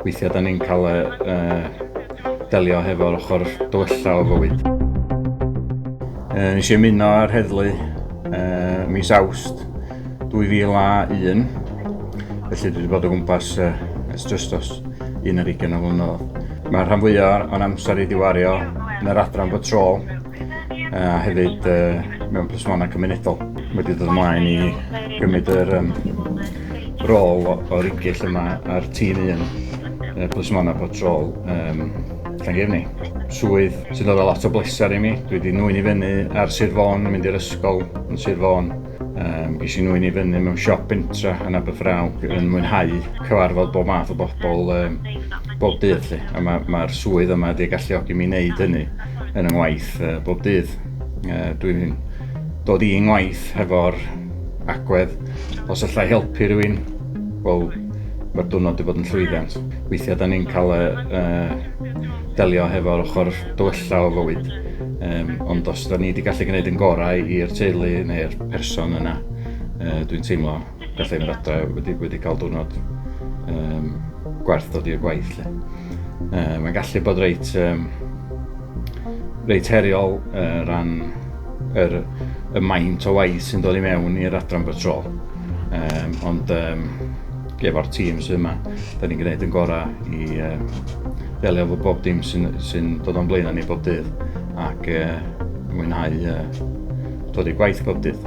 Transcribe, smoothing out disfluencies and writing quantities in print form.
Weithiau da ni'n cael delio hefo'r ochr dywylla o fywyd. Nes i ymuno â'r heddlu mis Awst 2001, felly dwi wedi bod o gwmpas ers just dros un ar ugain o flynyddoedd. Mae'r rhan fwyaf o'n amser i diwario yn yr adran patrol a hefyd mewn plismona cymunedol. Wedi dod ymlaen i gymryd yr rôl o rigyll yma ar tîm un plismona patrol Llangefni. Swydd sy'n dod â lot o bleser i mi. Dwi wedi nwyn i fyny ar Sir Fôn, mynd i'r ysgol yn Sir Fôn. Ges i nwyn i fyny mewn siop bentra yn Aberffraw, yn mwynhau cyfarfod bob math o bobl bob dydd. Lly. A mae'r ma swydd yma wedi galluogi mi wneud hynny yn yng ngwaith bob dydd. Dwi'n dod i ngwaith hefo'r agwedd, os allai helpu rhywun, wel, mae'r diwrnod wedi bod yn llwyddiant. Weithiau da ni'n cael delio hefo'r ochr dywylla o fywyd, ond os da ni wedi gallu gwneud yn gorau i'r teulu neu'r person yna, dwi'n teimlo gallai fynd adre wedi cael diwrnod gwerth dod i'r gwaith. Lle. Mae'n gallu bod reit heriol ran y maint o waith sy'n dod i mewn i'r adran patrol. Ond efo'r tîm sydd yma, da ni'n gwneud yn gorau i ddelio efo bob dim sy dod o'n blaenau ni bob dydd ac mwynhau dod i gwaith bob dydd.